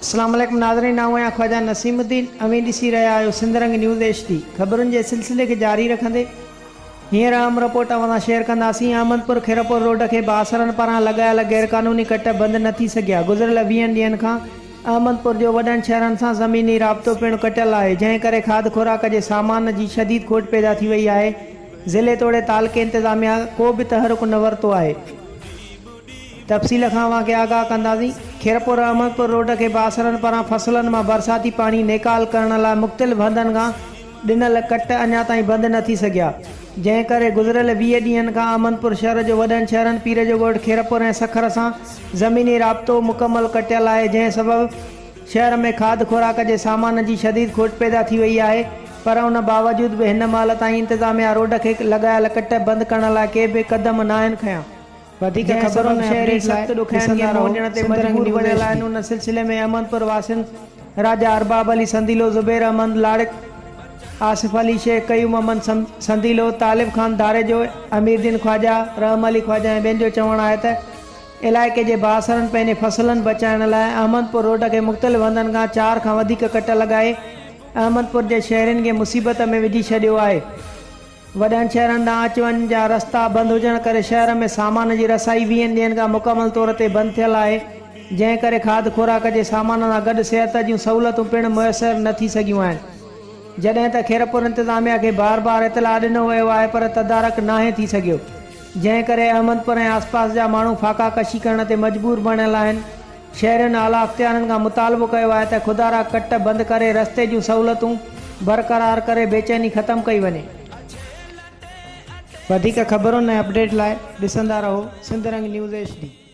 اسلام عليڪم ناظرين آئون آهيان خواجه نسيم الدين اوهين ڏسي رهيا آهيو سنڌ رنگ نيوز ايڇ ڊي خبرن جي سلسلي کي جاري رکندي هينئر اهم رپورٽ اوهان سان شيئر ڪنداسين احمدپور خيرپور روڊ کي بااثرن پاران لڳايل غيرقانوني ڪٽ بند نه ٿي سگهيا گذريل ويهن ڏينهن کان احمدپور جو وڏن شهرن سان زميني رابطو پڻ ڪٽيل آهي جنهن ڪري کاڌ خوراڪ جي سامان جي شديد کوٽ پيدا ٿي وئي آهي ضلعي توڙي تعلقي انتظاميا ڪو به تحرڪ نه ورتو آهي. تفصيل کان اوهان کي آگاهه ڪنداسين. خيرپور احمدپور روڊ کي بااثرن پاران فصلن مان برساتي پاڻي نيڪال ڪرڻ لاء مختلف هنڌن کان ڏنل ڪٽ اڃا تائين بند نه ٿي سگهيا جنهن ڪري گذريل 20 ڏينهن کان احمدپور شهر جو وڏن شهرن پيرجوڳوٺ، خيرپور ۽ سکر سان زميني رابطو مڪمل ڪٽيل آهي جنهن سبب شهر ۾ کاڌ خوراڪ جي سامان جي شديد کوٽ پيدا ٿي وئي آهي پر ان باوجود به هن مهل تائين انتظاميا روڊ کي لڳايل ڪٽ بند ڪرڻ لاء ڪي به قدم ناهن کنيا. وڌيڪ جنهن خبرن سبب ۽ شهري اپڊيٽ لاء سخت ڏکيائين کي ڏسندا منهن رهو ڏيڻ تي سنڌ رنگ مجبور نيوز بڻيل ايڇ آهن ڊي. ان سلسلي ۾ احمدپور واسين راجا ارباب علي سنديلو، زبير احمد لاڙڪ، آصف علي شيخ، قيوم احمد سنديلو، طالب خان ڌاريجو، امير دين خواجه، رحم علي خواجه ۽ ٻين جو چوڻ آهي ته علائقي جي بااثرن پنهنجي فصلن بچائڻ لاء احمدپور روڊ کي مختلف هنڌن کان چار کان وڌيڪ ڪٽ لڳائي احمدپور جي شهرين کي مصيبت ۾ وجهي ڇڏيو آهي. وڏن شهرن ڏانهن اچ وڃ جا رستا بند هجڻ ڪري شهر ۾ سامان جي رسائي ويهن ڏينهن کان مڪمل طور تي بند ٿيل آهي، جنهن ڪري کاڌ خوراڪ جي سامان سان گڏ صحت جون سهولتون پڻ ميسر نه ٿي سگهيون آهن. جڏهن ته خيرپور انتظاميا کي بار بار اطلاع ڏنو ويو آهي پر تدارڪ ناهي ٿي سگهيو، جنهن ڪري احمدپور ۽ آسپاس جا ماڻهو فاقا ڪشي ڪرڻ تي مجبور بڻيل آهن. شهرين اعليٰ اختيارين کان مطالبو ڪيو آهي ته خدارا ڪٽ بند ڪري رستي جون سهولتون برقرار ڪري بيچيني ختم ڪئي وڃي. وڌيڪ خبرن ۽ اپڊيٽ لاء ڏسندا رهو سنڌ رنگ نيوز ايڇ ڊي.